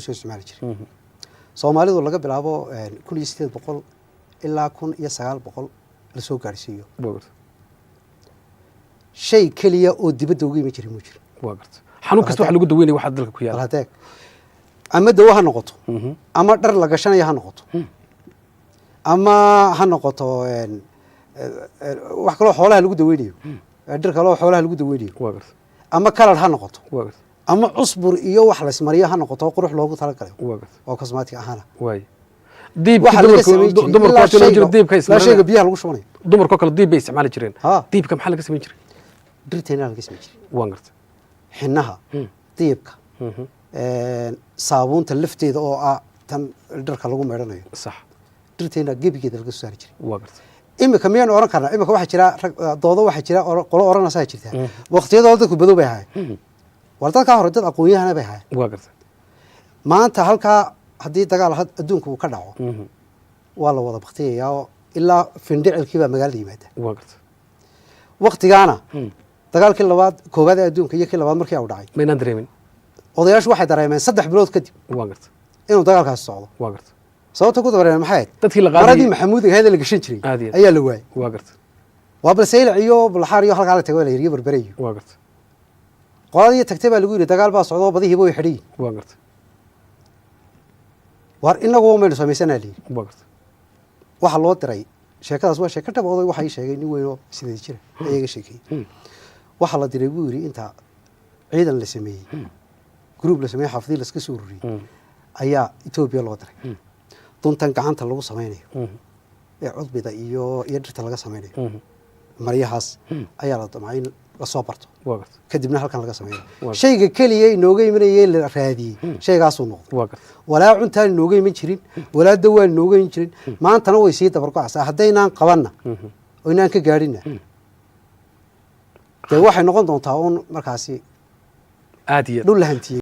soo isticmaali jiray. Soomaalidu laga bilaabo 1800 ilaa 1900 lasoo gaadhsiiyo, Waa garta. shay keliya oo dibadda uga iman jiray muu jiro. Waa garta, xanuun kasta waxa lagu daweynaya waxaa dalka ku Bal yaala. Hadeeg, ama dawo ha noqoto, ama dhar la gashanaya ha noqoto, ama ha noqoto wax kaloo xoolaha lagu daweynayo, dhir kaloo xoolaha lagu daweynayo, Waa garta. ama kalar ha noqoto, Waa garta. ama cusbur iyo wax laysmariyo ha noqoto oo qurux loogu talagalay Waa garta. oo cosmetic ahaana. Waay, diibka Waxaa laga dumarku samayn jiray dumarku ilaa waa jira shayga diibka ilaa shayga isticmaalaan. biyaha lagu shubanayo. Dumarkoo kale diib bay isticmaali jireen. Diibka maxaa laga samayn jiray? Dhirteena laga samayn jiray. Waan garta. Xinaha, diibka, saabuunta lafteeda oo ah tan dharka lagu meedhanayo, dhirteena gebigeeda laga soo saari jiray. Waa garta. Imika miyaynu oran karnaa? Imika waxaa jira rag doodo, waxaa jira qolo oranaysaa jirta, waqtiyadooda dadku badow bay ahaayeen. War, dadkaa hore dad aqoon-yahana bay ahaayeen. Waa garta. Maanta halkaa haddii dagaal adduunka uu ka dhaco, waa la wada baktiyayaa oo ilaa findhicilkii baa magaalada yimaada. Waa garta. Waqtigaana dagaalkii labaad, koowaad ee adduunka iyo kii labaad markii uu dhacay, Maynaan dareemin. odayaashu waxay dareemeen 3 bilood kadib Waa garta. inuu dagaalkaasi socdo. Waa garta. Sababta ku dareemeen maxay ahayd? Dadkii la qaadayay. Maradii Maxamuudiga ahayd ee la gashan jiray Aad iyo aad. ayaa la waayey. Waa garta. Waa bal Saylac iyo Bulaxaar iyo halkaa la tago la yidhi, Berbere iyo Waa garta. qoladii tagtay baa lagu yidhi dagaal baa socdo oo badihiiba way xidhan yihin. Waa garta. War, inagu maynu samaysanaa la yidhi. Waa garta. Waxaa loo diray, sheekadaas waa sheeko dhab, oday waxaa ii sheegay nin weyn oo sideed jira ayaa iga sheekeeyey. Waxaa la diray, buu yidhi, inta ciidan la sameeyey, group la sameeyey, xaafadii laska soo ururiyey, ayaa Etoobiya loo diray. Duntan gacanta lagu samaynayo ee cudbida iyo dhirta laga samaynayo, maryahaas ayaa la damcay in lasoo barto, Waa garta. kadibna halkan laga sameeyo. Waa. Shayga keliya inooga imanayay la raadiyey shaygaasuu noqday. Waa garta. Walaa cuntaan inooga iman jirin, walaa dawaan inooga iman jirin. Maantana way sii dabargocaysaa. Haddaynaan qabanna oo inaan ka gaadhinna, dee waxay noqon doontaa uun markaasi Aad iyo aad. dhul la hantiyey.